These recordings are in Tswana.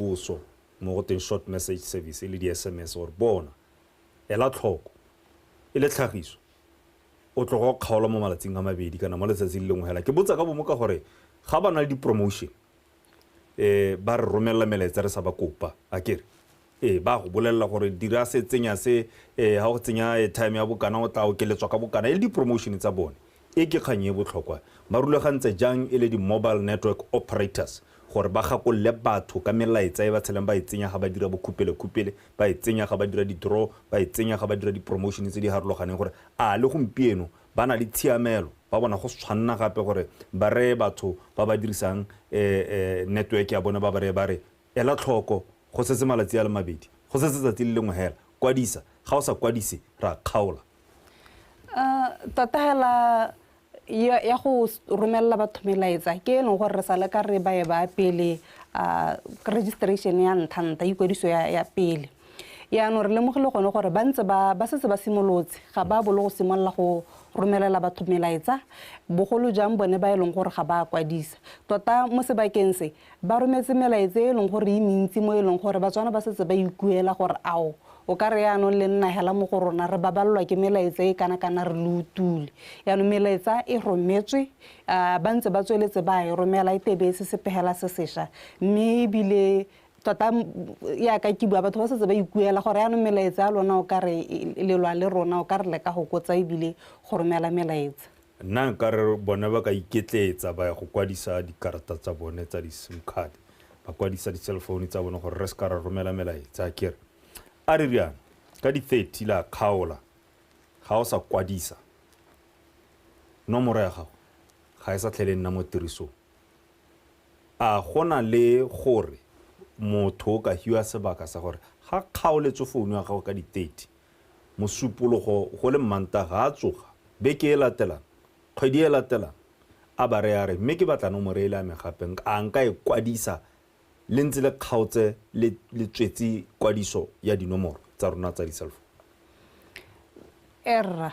ditsiboso mo go teng short message service e le di-SMS gore bona ela tlhoko e le tlhagiso o tloga o kgaolwa mo malatsing a mabedi kana mo letsatsing le lengwe hela. Ke botsa ka bomo ka gore ga ba na le di-promotion ba re romelela melaetsa re sa ba kopa, a kere ee ba go bolelela gore dira se, tsenya se, ga go tsenya airtime ya bokana o tla okeletswa ka bokana, e le di-promotion tsa bone. E ke kgang e botlhokwa. Ba rulagantse jang e le di-mobile network operators gore ba gakolole batho ka melaetsa e ba tshelang ba e tsenya ga ba dira bokhupele-khupele, ba e tsenya ga ba dira di-draw, ba e tsenya ga ba dira di-promotion tse di harologaneng, gore a le gompieno ba na le tshiamelo, ba bona go tshwanna gape gore ba reye batho ba ba dirisang network ya bone, ba ba reye ba re ela tlhoko, go setse malatsi a le mabedi, go setse tsatsi le lengwe hela, kwadisa, ga o sa kwadise ra kgaola? Tota hela ya go romelela batho melaetsa ke e leng gore re sa le ka re ba e ba pele registration ya ntlha-ntlha, ikwadiso ya pele. Yaanong re lemogile gone gore ba ntse ba setse ba simolotse, ga ba bolo go simolola go romelela batho melaetsa, bogolo jang bone ba e leng gore ga ba kwadisa. Tota mo sebakeng se ba rometse melaetsa e leng gore e mentsi mo e leng gore Batswana ba setse ba ikuela gore ao o ka re yaanong le nna hela mo go rona re babalelwa ke melaetsa e kana-kana re le utule. Yaanong melaetsa e rometswe, ba ntse ba tsweletse ba e romela, e tebe e se sepegela se sešwa, mme ebile tota yaka ke bua batho ba setse ba ikuela gore yaanong melaetsa ya lona o ka re lelwa le rona, o ka re leka go kotsa ebile go romela melaetsa. Nna nka re bone ba ka iketletsa ba ya go kwadisa dikarata tsa bone tsa di-SIM card, ba kwadisa di-cell phone tsa bone gore re se ka ra romela melaetsa. Kere a re riana ka di-30 la kgaola, ga o sa kwadisa nomoro ya gago ga e sa tlhele nna mo tirisong. A gona le gore motho o ka hiwa sebaka sa gore ga kgaoletswe founu ya gago ka di-30, mosupologo go le Mmantaga a tsoga, beke e latelang, kgwedi e latelang, a ba re a re mme ke batla nomoro e le ame gape, a nka e kwadisa le ntse le kgaotse le tswetse kwadiso ya dinomoro tsa rona tsa di-cell phone? Erra,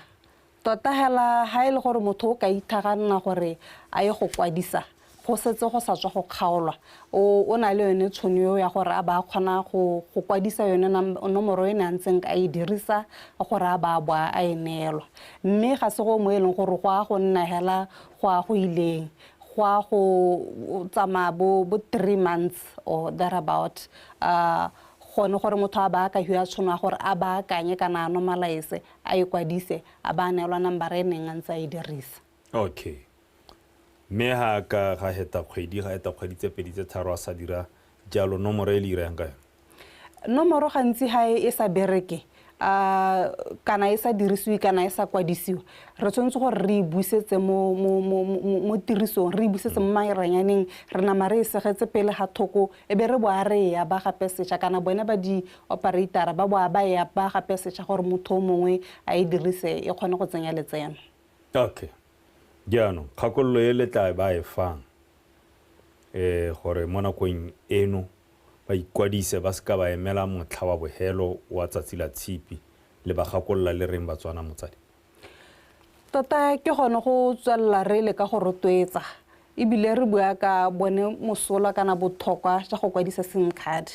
tota hela ha e le gore motho o ka ithaganna gore a ye go kwadisa go setse go sa tswa go kgaolwa, o na le yone tšhono eo ya gore a ba kgona go kwadisa yone nomoro e ne a ntseng a e dirisa gore a ba boa a e neelwa. Mme ga se go mo e leng gore go a go nna hela go a go ileng, go a go tsamaya bo 3 months or thereabout, gone gore motho a ba ka hiwa tšhono ya gore a ba akanye kana a normalize a e kwadise, a ba neelwa number e neng a ntse a e dirisa. Okay, mme ga ka ga heta kgwedi, ga heta kgwedi tse pedi tse tharo a sa dira jalo, nomoro e le irang ka yone? Nomoro gantsi ga e sa bereke, kana e sa dirisiwe kana e sa kwadisiwa, re tshwanetse gore re e busetse mo tirisong, re e busetse mo maranyaneng, re nama re e segetse pele ga thoko, e be re boa re e ya ba gape setšha, kana bone ba di-operatora ba boa ba e ya ba gape setšha gore motho o mongwe a e dirise e kgone go tsenya letseno. Okay, jaanong kgakololo e le tla ba e fang gore mo nakong eno ba ikwadise, ba seka ba emela motlha wa bohelo wa tsatsi la tshipi, le ba gakolola le reng Batswana, motsadi? Tota ke gone go tswelela re le ka go rotloetsa ebile re bua ka bone mosola kana botlhokwa jwa go kwadisa SIM card,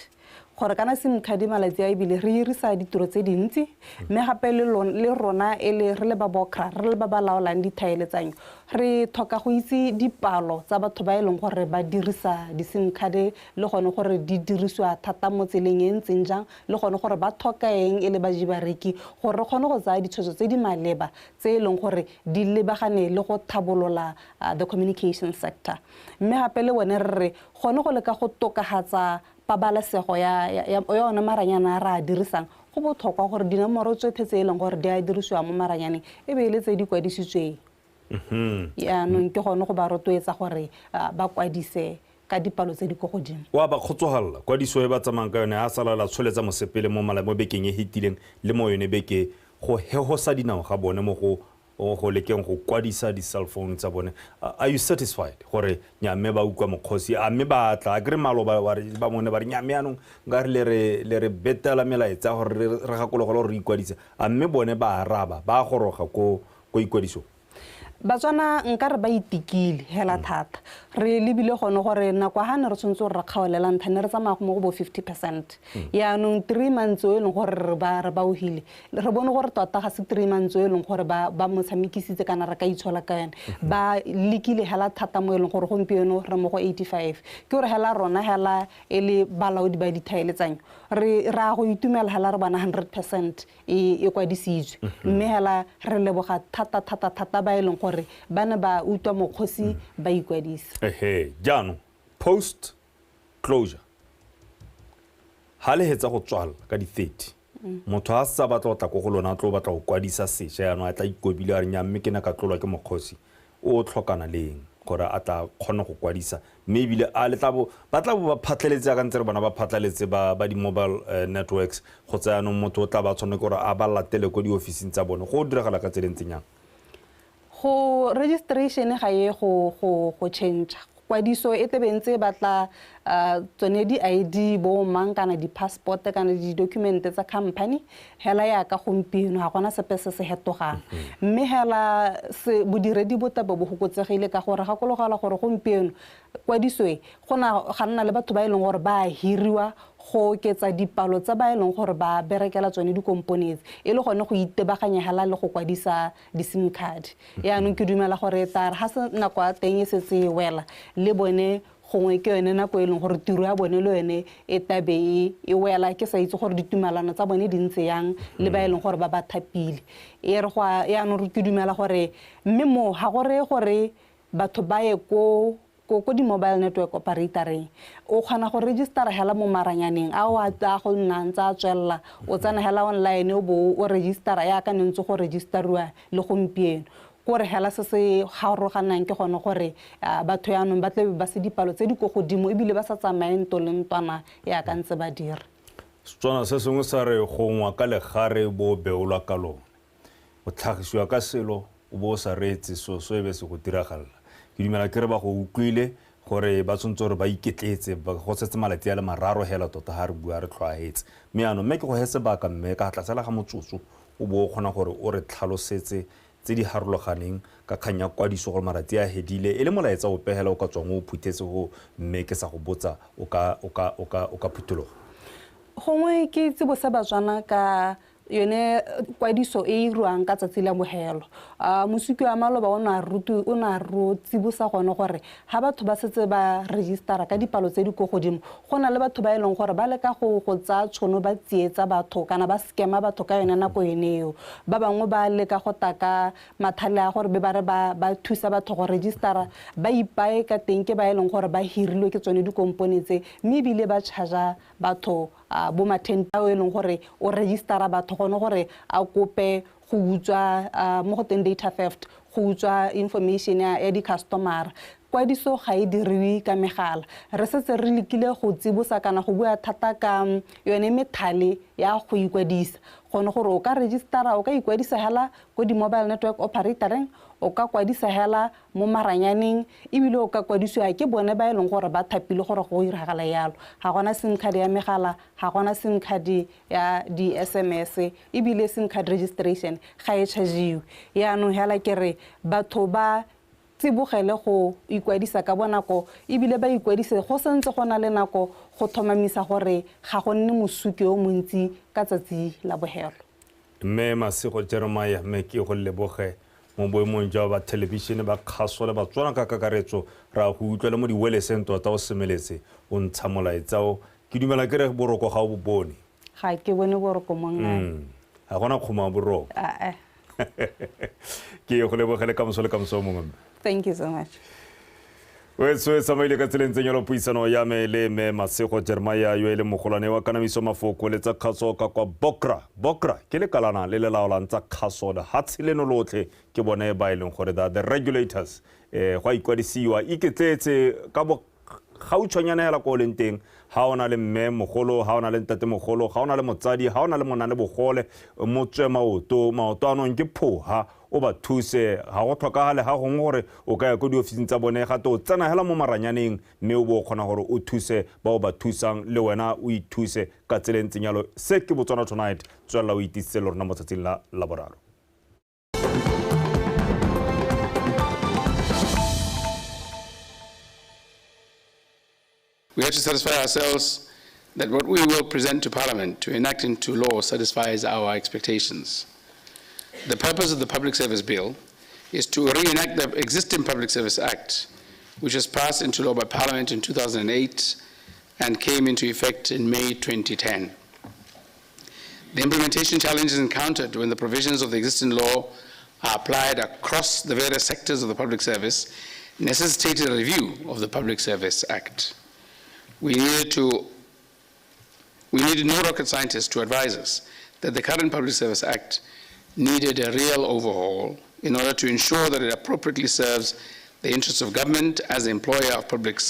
gore kana SIM card malatsi a ebile re dirisa ditiro tse dintsi, mme gape le rona e le re le ba BOCRA, re le ba ba laolang dithaeletsanyo, re tlhoka go itse dipalo tsa batho ba e leng gore ba dirisa di-SIM card, le gone gore di dirisiwa thata mo tseleng e ntseng jang, le gone gore ba tlhoka eng e le baji bareki, gore re kgone go tsaya ditshwetso tse di maleba tse e leng gore di lebagane le go tlhabolola the communication sector. Mme gape le bone re re gone go leka go tokafatsa pabalesego ya yone maranyana a re a dirisang, go botlhokwa gore dinomoro tsotlhe tse e leng gore di a dirisiwa mo maranyaneng e be e le tse di kwadisitsweng. Yaanong ke gone go ba rotloetsa gore ba kwadise ka dipalo tse di ko godimo. Wa ba kgotsogalla kwadiso e ba tsamayang ka yone a salala tsholetsa mosepele mo mala mo bekeng e hetileng le mo yone beke go hehosa dinao ga bone mo go lekeng go kwadisa di-cell phone tsa bone? Are you satisfied gore nya mme ba utlwa mokgosi, a mme ba tla a kry malo ba bone ba re nya mme anong nka re le re betela melaetsa gore re gakologele gore re ikwadise, a mme bone ba araba ba goroga ko ikwadisong? Batswana nka re ba itikile hela thata. Re lebile gone gore nako ha ne re tshwanetse gore re kgaolela ntlha ne re tsamaya go mo go bo 50%. Yaanong 3 months o e leng gore re ba ohile. Re bone gore tota ga se 3 months o e leng gore ba mo tshamekisitse kana re ka itshola ka yone. Ba lekile hela thata mo e leng gore gompieno re mo go 85. Ke gore hela rona hela e le balaodi ba dithaeletsanyo. Re ra go itumela hela re bona 100% e kwadisitswe. Mme hela re leboga thata thata thata ba e leng gore ba ne ba utlwa mokgosi ba ikwadisa. Ehe, jaanong post closure ha le hetsa go tswala ka di 30 motho a sa batla go tla ko go lona a tlo batla go kwadisa sešwa jaanong a tla ikobile a re nya mme ke ne ka tlolwa ke mokgosi o tlhokana leng gore a tla kgone go kwadisa, mme ebile a le tla bo ba tla bo ba phatlhaletse jaaka ntse re bona ba phatlhaletse ba di-mobile networks go tsaya jaanong motho o tla ba tshwanetse gore a ba latele ko diofising tsa bone. Go diragala ka tsela e ntseng jang? Go registration ga ye go change. Kwadiso e tlebe ntse batla tsone di ID bo mang kana di passport kana di document tsa company hela ya ka gompieno ga gona sepe se se hetogang. Mme hela se bodiredi bo taba bo fokotsegile ka gore gakologela gore gompieno kwadiso e gona ga nna le batho ba e leng gore ba hiriwa go oketsa dipalo tsa ba e leng gore ba berekela tsone di-companies e le gone go itebaganya hela le go kwadisa di-SIM card. Yaanong ke dumela gore tare ga se nako ya teng e setse e wela le bone gongwe ke yone nako e leng gore tiro ya bone le yone e tabe e wela, ke sa itse gore ditumelano tsa bone di ntse yang le ba e leng gore ba ba thapile. E re go yaanong ke dumela gore mme mo ga gore gore batho ba ye ko di-mobile network operatoreng o kgona go registera hela mo maranyaneng a o a go nna ntse a tswelela o tsena hela online o bo o registera yaka ne ntse go registeriwa le gompieno. Kore hela se se garoganang ke gone gore batho yaanong ba tlabe ba se dipalo tse di ko godimo ebile ba sa tsamaye nto le ntwana yaka ntse ba dira. Setswana se sengwe sa re gongwa ka legare bo beolwa ka lone, o tlhagisiwa ka selo o bo o sa reetse so e be se go diragalela. Ke dumela ke re ba go utlwile gore ba tshwanetse gore ba iketletse go setse malatsi a le mararo hela tota ha re bua re tlhwaetse. Mme jaanong mme ke go he sebaka mme ka tlatsela ga motsotso o bo o kgona gore o re tlhalosetse tse di harologaneng ka kgang ya kwadiso gore malatsi a hedile e le molaetsa ope hela o ka tswang o phuthetse go mme ke sa go botsa o ka phuthologa. Gongwe ke tsebo sa Batswana ka yone kwadiso e irwang ka tsatsi la bogelo. Mosuki wa maloba o ne a ro tsibosa gone gore ha batho ba setse ba registera ka dipalo tse di ko godimo go na le batho ba e leng gore ba leka go tsaya tšhono ba tsietsa batho kana ba scama batho ka yone nako yone eo. Ba bangwe ba leka go taka mathale a gore be ba re ba thusa batho go registera ba ipae ka teng ke ba e leng gore ba hirilwe ke tsone dikompone tse mme ebile ba charge batho bo ma-10 ao e leng gore o registera batho gone gore a kope go utswa mo go teng data theft, go utswa information ya di-customer. Kwadiso ga e diriwe ka megala. Re setse re lekile go tsibosa kana go bua thata ka yone methale ya go ikwadisa gone gore o ka registera o ka ikwadisa hela ko di-mobile network operatoreng, o ka kwadisa hela mo maranyaneng ebile o ka kwadisiwa ke bone ba e leng gore ba thapile gore go iragala yalo. Ga gona SIM card ya megala, ga gona SIM card ya di-SMS ebile SIM card registration ga e chargiwe. Yaanong hela ke re batho ba tsibogele go ikwadisa ka bonako ebile ba ikwadise go santse go na le nako go tlhomamisa gore ga go nne mosuke o montsi ka tsatsi la bogelo. Mme Masego Jeremiah, mme ke go leboge mo boemong jwa ba thelebišene ba kgaso le Batswana ka kakaretso ra go utlwela mo diweleseng tota o semeletse o ntsha molaetsa o. Ke dumela ke re boroko ga o bo bone. Ga ke bone boroko monna. Ga gona kgomo ya boroko. Ke go lebogele kamoso le kamoso o mongwe. Thank you so much. Wetso e tsamaile ka tseleng tsenyelo puisano ya me le mme Masego Jeremiah yo e leng mogolwane wa kanamiso mafoko le tsa kgaso ka kwa Bokra. Bokra ke lekalana le le laolang tsa kgaso lehatshe leno lotlhe ke bone ba e leng gore the regulators go a ikwadisiwa iketletse ka bo gautshwanyana hela ko o leng teng. Ha o na le mme mogolo, ha o na le ntate mogolo, ga o na le motsadi, ha o na le monane bogole, mo tswe maoto, maoto anong ke phoha o ba thuse. Ga go tlhokagale ga gongwe gore o ka ya ko diofising tsa bone gape o tsena hela mo maranyaneng mme o bo o kgona gore o thuse ba o ba thusang le wena o ithuse ka tsela e ntseng jalo. Se ke Botswana Tonight, tswelela o itisitse le rona mo tsatsing la Laboraro. We have to satisfy ourselves that what we will present to Parliament to enact into law satisfies our expectations. The purpose of the Public Service Bill is to reenact the existing Public Service Act, which was passed into law by Parliament in 2008 and came into effect in May 2010. The implementation challenges encountered when the provisions of the existing law are applied across the various sectors of the public service necessitated a review of the Public Service Act. We needed no rocket scientists to advise us that the current Public Service Act needed a real overhaul in order to ensure that it appropriately serves the interests of government as the employer of public